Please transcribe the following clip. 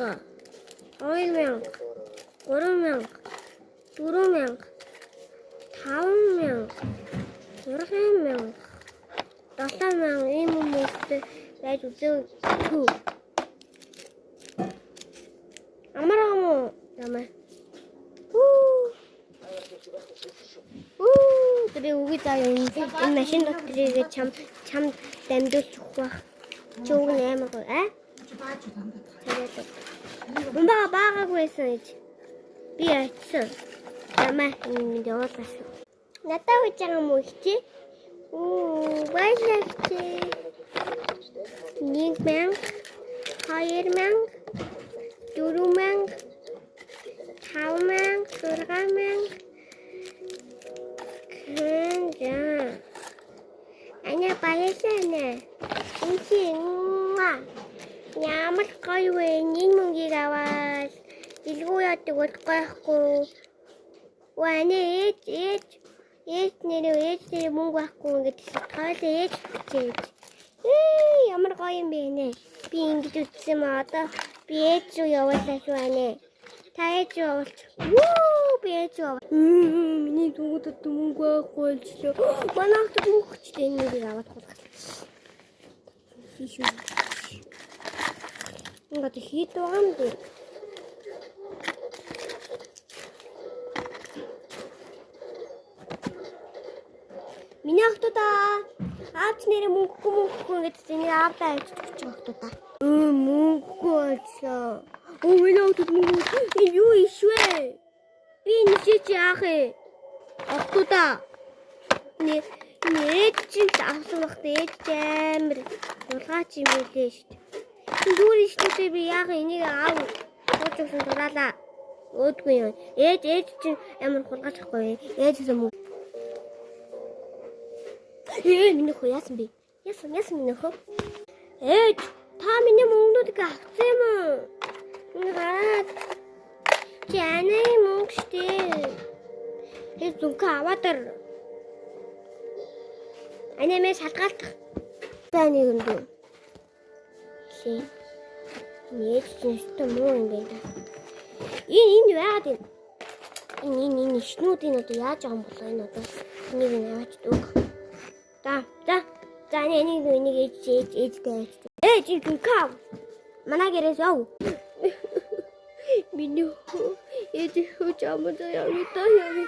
1000, 2000, 3000, 4000, 5000, 6000, 7000 ийм хүмүүстээ байж үзээгүй. Амар юм уу? Ямар. Үү. Үү, би үгүй заа юм. Энэ машин дотор ирээд чам дамжуулж өгөх байх. Чи үг нь амар гоё. А? Чи бааж дандаа. Царайлаг. Баа баагаагүй байсан гэж. Би очсон. Ямаа энэ явуулаа шүү. Надад үж байгаа юм уу чи? Үү, баярлалаа чи. 1000, 2000, 4000, 5000, 6000. Хэнжа. Аня баярлалаа нэ. Энэ чи муа. Ямар гоё вэ? Энэ мөнгийг аваад дэлгүү яадаг бол гойхгүй. Өө ээж ээж ээж нэрээ ээж нэрээ мөнгө байхгүй ингэж тойлоо ээж ээж. Ээ ямар гоё юм бэ нэ. Би ингэж үтсэн юм одоо би ээж рүү явуулаа шүү анэ. Та ээж рүү явуулч. Вүү би ээж рүү явуул. Миний дүүгүүдэд мөнгө байхгүй болчлоо. Манай охид мөнгө өгчтэй энэ мөнгийг аваад хулгах. Хийшүү. Ингээд хийд байгаа юм дээ. Миний охтуудаа аавч нэрээ мөнгөгүй мөнгөгүй ингэж энийг аавдаа авчиж өгч байгаа охтуудаа. Мөнгөгүй боллоо. Өө миний охтууд мөнгө энэ юу иш вэ? Би энэ чи яах вэ? Охтуудаа. Нэ энэ ээж чинь авсан багт ээж чи амар хулгайч юм байлээ шүү дээ. Энэ дүүр иш дээ би яах вэ? Энийг аав сууж өгсөн дураалаа. Өөдгүй юм. Ээж ээж чинь амар хулгайч ахгүй. Ээж гэсэн мөнгө. Ээ миний хөө яасан бэ? Яасан яасан миний хөө? Ээж та миний мөнгнүүдийг авсан юм уу? Энэ гараад чи анаа мөнгө штэ. Тэр зүнхээ аваад ор. Анаа мэ шалгаалдах. За нэг юм дүү. Хи. Нээж чинь өстө муу юм байна. Энэ энэ яагаад энэ энэ энэ энэ шнүүдийн одоо яаж байгаа юм болоо энэ одоо энийг нь аваач дүүг. За за за энийг энийг ээж ээж ээжтэй ээж. Ээж зүнхээ ав. Манай гэрээс яв. Миний хөө ээж хөө чамд явъя та явъя.